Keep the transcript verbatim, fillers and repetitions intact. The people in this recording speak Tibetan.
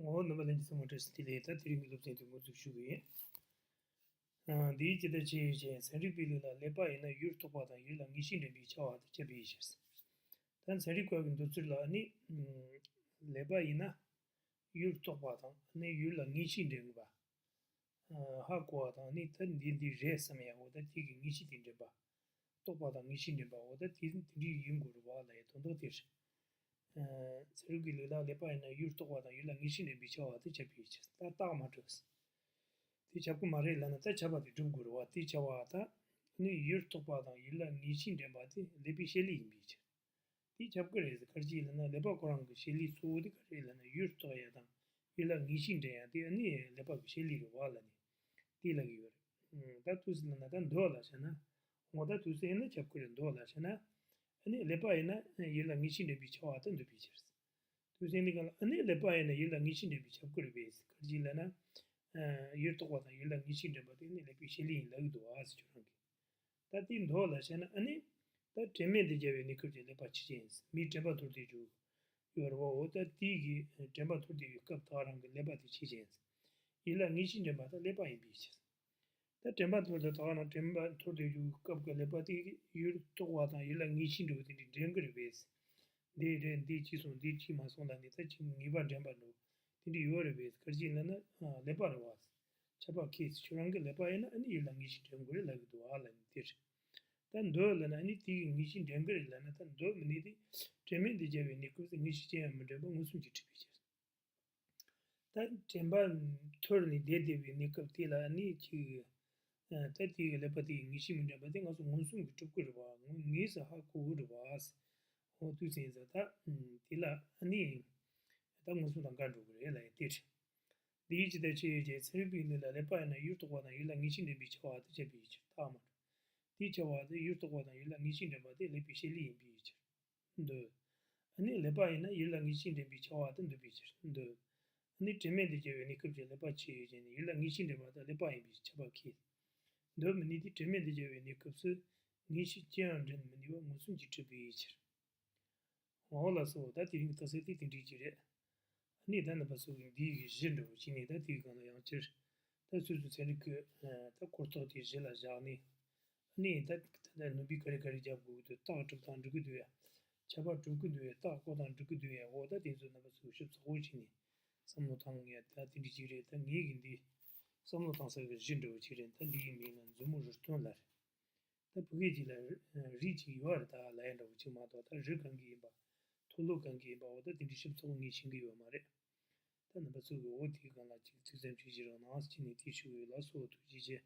ངོ་བོ་རྣམ་པ་ལྷན་ཅིག་ཚང་མ་བཀྲ་ཤིས་བདེ་ལེགས། ད་དེ་རིང་གི་སློབ་ཚན་དེ་འགོ་འཛུགས་ཞུ་གི་ཡིན། ཨ། འདིའི་ཇི་ལྟར་ཆེ་ཡོད་ཅན་ཚན་རིག་པའི་ལུགས་ལ་ཀླད་པ་ཡིན་ན་ཡུལ་རྟོགས་པ་དང་ཡུལ་ལ་ངེས་ཤེས་འདྲེན་པའི་ཆ་བ་དེ་ཁྱབ་པའི་ཕྱིར། ད་ཚན་རིག་པ་གི་འདོད་ཚུལ་ལ་ནི། ཀླད་པ་ཡིན་ན་ཡུལ་རྟོགས་པ་དང་ནི་ཡུལ་ལ་ངེས་ཤེས་འདྲེན་པ། ཧ་གོ་བ་དང་ནི་ད་འདི་འདི་རེད་བསམ་ཡ་འོ་ད་དེ་གི་ངེས་ཤེས་དེ་འདྲེན་པ། རྟོགས་པ་དང་ངེས་ཤེས་འདྲེན་པ་འོ་ད་དེ་དེ་འདྲའི་ཡིན་དགོས་རེད་བ་ལབ་ཡ་དོན་དག་དེ་རེད། ཚན་རིག་གི་ལུགས་ལ་ཀླད་པ་ཡིན་ན་ཡུལ་རྟོགས་པ་དང་ཡུལ་ལ་ངེས་ཤེས་འདྲེན་པའི་ཆ་བ་དེ་ཁྱབ་པའི་ཕྱིར། ད་རྟགས་མ་གྲུབ། དེ་ཁྱབ་ཀྱི་མ་རེད་ལབ་ན་ད་ཁྱབ་པ་དེ་སྒྲུབ་དགོས་རེད་བ། དེ་ཁྱབ་པ་ད་ནི་ཡུལ་རྟོགས་པ་དང་ཡུལ་ལ་ངེས་ཤེས་འདྲེན་པ་དེ་ཀླད་པའི་བྱེད་ལས་ཡིན་པའི་ཕྱིར། དེ་ཁྱབ་ཀྱི་རེད་ཟེར། ག་རེ་བྱས་ལབ་ན་ཀླད་པ་ཁོ་རང་གི་བྱེད་ལས་གཙོ་བོ་དེ་ག་རེ་ལབ་ན་ཡུལ་རྟོགས་ཡ་དང་ཡུལ་ལ་ངེས་ཤེས་འདྲེན་ཡ་དེ་ཨ་ནི་ཀླད་པ་གི་བྱེད་ལས་རེད་བ་ལབ་ནས་དེ་ལབ་ཀྱི་ཡོད་རེད། ད་དུས་ལབ་ན་ད་འདོད་ལ་བྱས་ན། ངོ་ད་དུས་ཡིན་ན་ཁྱབ་ཀྱི་རེད། འདོད་ལ་བྱས་ན། ཨ་ནི་ཀླད་པ་ཡིན་ན་ཡུལ་ལ་ངེས་ཤེས་འདྲེན་པའི་ཆ་བ་དེ་འདོད་པའི་ཕྱིར། དུས་ཡིན་དེ་གང་ལ་ཨ་ནི་ཀླད་པ་ཡིན་ན་ཡུལ་ལ་ངེས་ཤེས་འདྲེན་པའི་ཁྱབ་ཀྱི་རེད་པས། ག་རེ་བྱས་ལབ་ན། ཡུལ་རྟོགས་པ་དང་ཡུལ་ལ་ངེས་ཤེས་འདྲེན་པ་དེ་ནི་ཀླད་པའི་བྱེད་ལས་ཡིན་ལབ་ཀྱི་འདུག་ཨ་ཟེར་ཁྱོད་རང་གིས། ད་དེ་འདོད་ལ་བྱས་ན་ཨ་ནི། ད་དྲན་མེད་དུ་སྦྱར་བའི་གནས་སྐབས་ཀྱི་ཀླད་པ་ཆོས་ཅན། མིའི་དྲན་པ་འཐོར་ཏེ་འཇུག་ཡོད་རེད་བ། འོ་ད་དེ་གི་དྲན་པ་འཐོར་ཏེ་ཡོད་སྐབས་ད་རང་གི་ཀླད་པ་དེ་ཆོས་ཅན། ཡུལ་ལ་ངེས་ཤེས་འདྲེན་པ་ད་ཀླད་པ་ཡིན་པའི་ཕྱིར། ད་དྲན་པ་འཐོར་ཏེ་ད་རང་དྲན་པ་འཐོར་ཏེ་འཇུག་སྐབས་ཀྱི་ཀླད་པ་དེ་གི་ཡུལ་རྟོགས་པ་དང་ཡུལ་ལ་ངེས་ཤེས་འདྲེན་པ་དེ་འདྲ་འདྲེན་གི་རེད་པས། འདི་རེད། འདི་ཅི་སོང་། འདི་ཅི་མ་སོང་ལབ་ནས་ད་ཅིག་ངེས་པ་འདྲེན་པ་འགྲོ། དེ་འདྲ་ཡོད་རེད་པས། ག་རེ་བྱས་ལབ་ན། ཀླད་པ་རེད་བ། ཁྱབ་པ་ཁས། ཁྱོད་རང་གི་ཀླད་པ་ཡིན་ན་ཨ་ནི་ཡུལ་ལ་ངེས་ཤེས་འདྲེན་དགོས་རེད་ལབ་ཀྱི་འདུག་ཨ་ལབ་ནས་དེ་རེད། ད་འདོད་ལབ་ན་ཨ་ནི་དེ་གི་ངེས་ཤེས་འདྲེན་གི་རེད་ལབ་ན་ད་འདོད་མི་ནུས་ཏེ། དྲན་མེད་དུ་སྦྱར་བའི་གནས་སྐབས་སུ་ངེས་ཤེས་ཅི་ཡང་མི་འདྲེན་པ་མངོན་སུམ་གྱིས་གྲུབ་པའི་ཕྱིར། ད་དྲན་པ་འཐོར་ནས་བསྡད་བསྡད་པའི་གནས་སྐབས་དེ་ལ་ནི་ཅིག་ད་དེའི་ཀླད་པ་དེའི་ངེས་ཤེས་མི་འདྲེན་པ་དེ་ང་ཚོ་མངོན་སུམ་གྱིས་གྲུབ་ཀྱི་རེད་བ། ངོ་ངེས་སུ་ཧ་གོ་གི་རེད་བ། འོ་དུས་ཙམ་ཡིན་ཙང་ད་དེ་ལ་ནི་ད་མངོན་སུམ་དང་འགལ་འགྲོ་གི་རེད་ལབ་ཡ་དེ་རེད། འདི་ཡི་ཇི་ལྟར་ཆེ་ཡོད་ཅེ། ཚན་རིག་པའི་ལུགས་ལ་ཀླད་པ་ཡིན་ན་ཡུལ་རྟོགས་པ་དང་ཡུལ་ལ་ངེས་ཤེས་འདྲེན་པའི་ཆ་བ་དེ་ཁྱབ་པའི་ཕྱིར། རྟགས་མ་གྲུབ། དེའི་ཆ་བ་དེ་ཡུལ་རྟོགས་པ་དང་ཡུལ་ལ་ངེས་ཤེས་འདྲེན་པ་དེ་ཀླད་པའི་བྱེད་ལས་ཡིན་པའི་ཕྱིར། འདོད། ཨ་ནི་ཀླད་པ་ཡིན་ན་ཡུལ་ལ་ངེས་ཤེས་འདྲེན་པའི་ཆ་བ་དེ་འདོད་པའི་ཕྱིར། འདོད། ཨ་ནི་དྲན་མེད་དུ་སྦྱར་བའི་གནས་སྐབས་ཀྱི་ཀླད་པ་ཆོས་ཅན། ཡུལ་ལ་ངེས་ཤེས་འདྲེན་པ་དེ་ཀླད་པ་ཡིན་པའི་ཁྱབ་པ་ཁས། འདོད་མི་ནུས་ཏེ། དྲན་མེད་དུ་སྦྱར་བའི་གནས་སྐབས་སུ་ངེས་ཤེས་ཅི་ཡང་འདྲེན་མི་ནུས་པ་མངོན་སུམ་གྱིས་གྲུབ་པའི་ཕྱིར། འོ་ལགས་སོ། ད་དེ་རིང་གི་རྟགས་གསལ་དེ་དེ་འདྲའི་ཅིག་རེད། ཨ་ནི་ད་རྣམ་པ་ཚོ་གིས་འདི་ཡི་གཞི་འདྲ་བོ་བྱས་ནས་ད་དེའི་སྒང་ལ་ཡང་བསྐྱར། ད་སོ་སོའི་ཚན་རིག་གི་ད་གོ་རྟོགས་དེ་གཞི་ལ་བཞག་ནས། ཨ་ནི་ད་ད་ལྟ་ནོར་བུ་ག་རེ་ག་རེ་རྒྱབ་དགོས་ཀྱི་འདུག་རྟགས་གྲུབ་སྟངས་འགྲིག་གི་འདུག་ཡ། ཁྱབ་པ་གྲུབ་ཀྱི་འདུག་ཡ། རྟགས་བཀོད་སྟངས་འགྲིག་གི་འདུག་ཡ། འོ་ད་དེ་ཚོ་རྣམ་པ་ཚོས་ཞིབ་ཚགས་པོ་བྱས་ནས་བསམ་བློ་བཏང་ཡ། ད་དེ་འདྲ་ཅིག་རེད། ད་ངེད་ཀྱི་འདི་བསམ་བློ་བཏང་ས་གི་གཞི་འདྲ་བོ་ཅིག་རེད། ད་འདིའི་མིང་ལ་མཛུབ་མོ་རུས་སྟོན་ལབ་རེད། ད་བོད་སྐད་ཅིག་ལ་རིགས་ཅིག་ཡོད་རེད། ད་ལབ་ཡ་འདྲ་བོ་ཅིག་མ་གཏོགས་ད་རིགས་གང་གི་ཡིན་པ། མཐོ་སློབ་གང་གི་ཡིན་པ། འོ་ད་དེ་འདྲའི་ཞིབ་ཚགས་པོ་ངས་ཤེས་ཀྱི་ཡོད་མ་རེད། ད་རྣམ་པ་ཚོ་གིས་འོ་དེའི་སྒང་ལ་ཅིག་ཐུགས་བསམ་ཅིག་བཞེས་རོགས་གནང་ཟེར་ནས་དེ་ཞུ་གི་ཡོད། ལགས་སོ། ཐུགས་རྗེ་ཆེ།